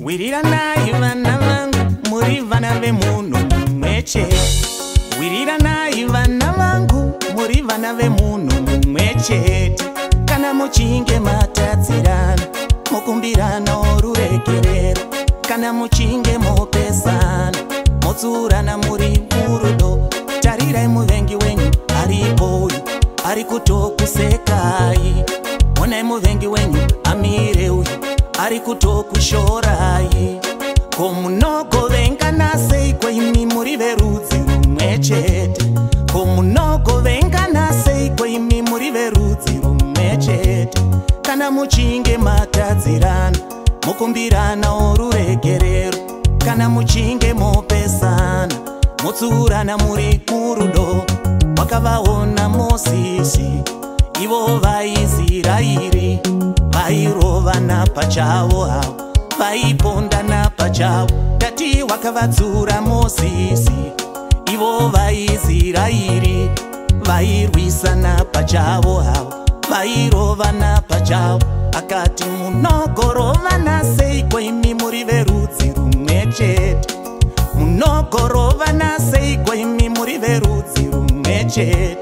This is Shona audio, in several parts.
Wiriranai vana vangu, muri vana vemunhu mumwe chete. Wiriranai vana vangu, muri vana vemunhu mumwe chete. Kana muchinge matadzirana, mokumbirana ruregerero. Kana muchinge mopesana, motsurana muri murudo. Tarirai muvengi wenyu aripo uyu, ari kutokusekai. Onai muvengi wenyu amire uyu, ari kutokushorai. Ko munogovengana seiko imi muri verudzi rumwe chete? Ko munogovengana seiko imi muri verudzi rumwe chete? Kana muchinge matadzirana, mokumbirana ruregerero. Kana muchinge mopesana, motsurana muri murudo. Wakavaona Mosisi, ivo vaIsiraeri, vairovana pachavo havo, vaipondana pachavo. Ndati wakavatsura Mosisi, ivo vaIsiraeri, vairwisana pachavo havo, vairovana pachavo. Akati munogorovana seiko imi muri verudzi rumwe chete? Munogorovana seiko imi muri verudzi rumwe chete?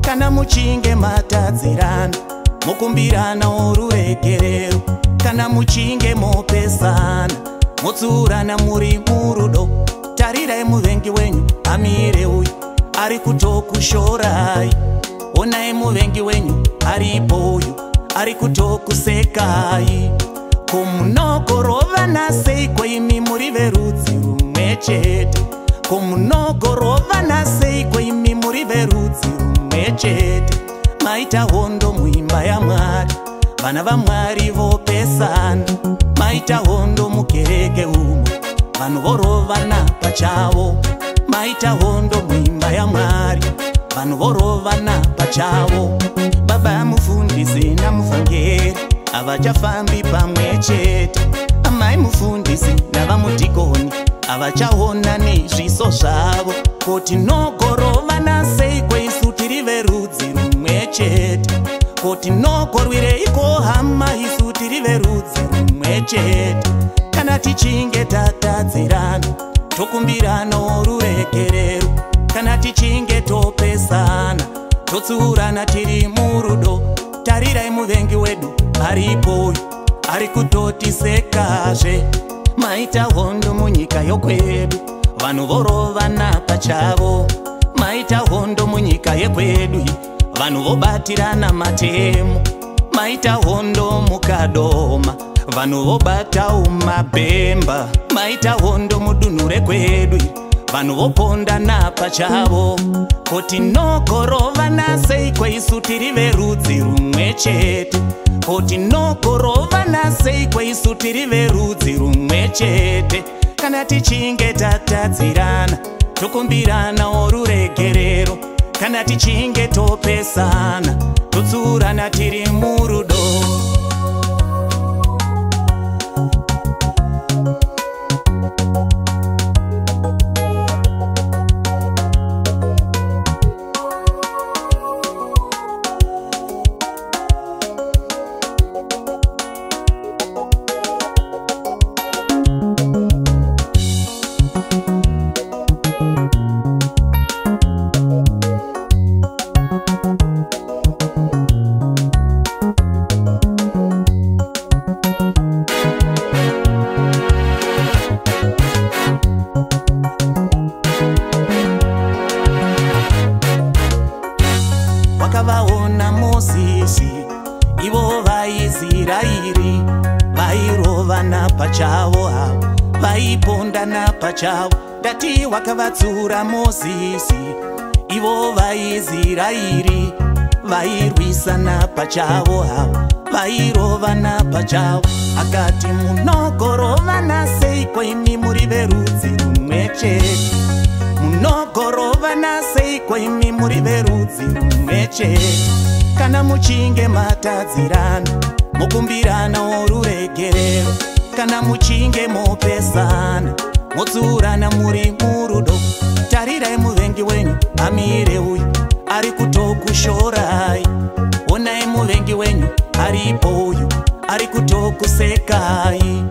Kana muchinge matadzirana, mokumbirana ruregerero. Kana muchinge mopesana, motsurana muri murudo. Tarirai muvengi wenyu amire uyu, ari kutokushorai. Onai muvengi wenyu aripo uyu, ari kutokusekai. Ko munogorovana seiko imi muri verudzi rumwe chete? Ko munogorovana seiko imi muri verudzi rumwe chete? Maita hondo muimba yaMwari, vana vaMwari vopesana. Maita hondo mukereke umo, vanhu vorovana pachavo. Maita hondo muimba yaMwari, vanhu vorovana pachavo. Baba mufundisi namuvhangeri havachafambi pamwe chete. Amai mufundisi navamudhikoni havachaonani zviso zvavo. Ko tinogorovana seiko isu tiri verudzi rumwe chete? Ko tinogorwireiko hama isu tiri verudzi rumwe chete? Kana tichinge tatadzirana, tokumbirana ruregerero. Kana tichinge topesana, totsurana tiri murudo. Tarirai muvengi wedu aripo uyu, ari kutotisekazve. Maita hondo munyika yokwedu, vanhu vorovana pachavo. Maita hondo munyika yekwedu, vanhu vobatirana matemo. Maita hondo mukadoma, vanhu vobata umabhemba. Maita hondo mudunhu rekwedu, vanhu vopondana pachavo. Ko tinogorovana seiko isu tiri verudzi rumwe chete? Ko tinogorovana seiko isu tiri verudzi rumwe chete? Kana tichinge tatadzirana, tokumbirana ruregerero. Kana tichinge topesana, totsurana tiri murudo. Wakavaona Mosisi, ivo vaIsiraeri, vairovana pachavo havo, vaipondana pachavo. Ndati wakavatsura Mosisi, ivo vaIsiraeri, vairwisana pachavo havo, vairovana pachavo. Akati munogorovana seiko imi muri verudzi rumwe chete? Munogorovana seiko imi muri verudzi rumwe chete? Kana muchinge matadzirana, mokumbirana ruregerero. Kana muchinge mopesana, motsiurana muri murudo. Tarirai muvengi wenyu amire uyu ari kutokushorai. Onai muvengi wenyu aripo uyu ari kutokusekai.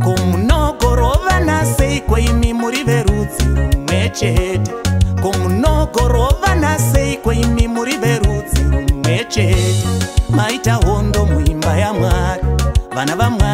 Ko munogorovana seiko imi muri verudzi rumwe chete? Ko munogorovana seiko imi muri verudzi rumwe chete? Maita hondo muimba yaMwari, vana vaMwari.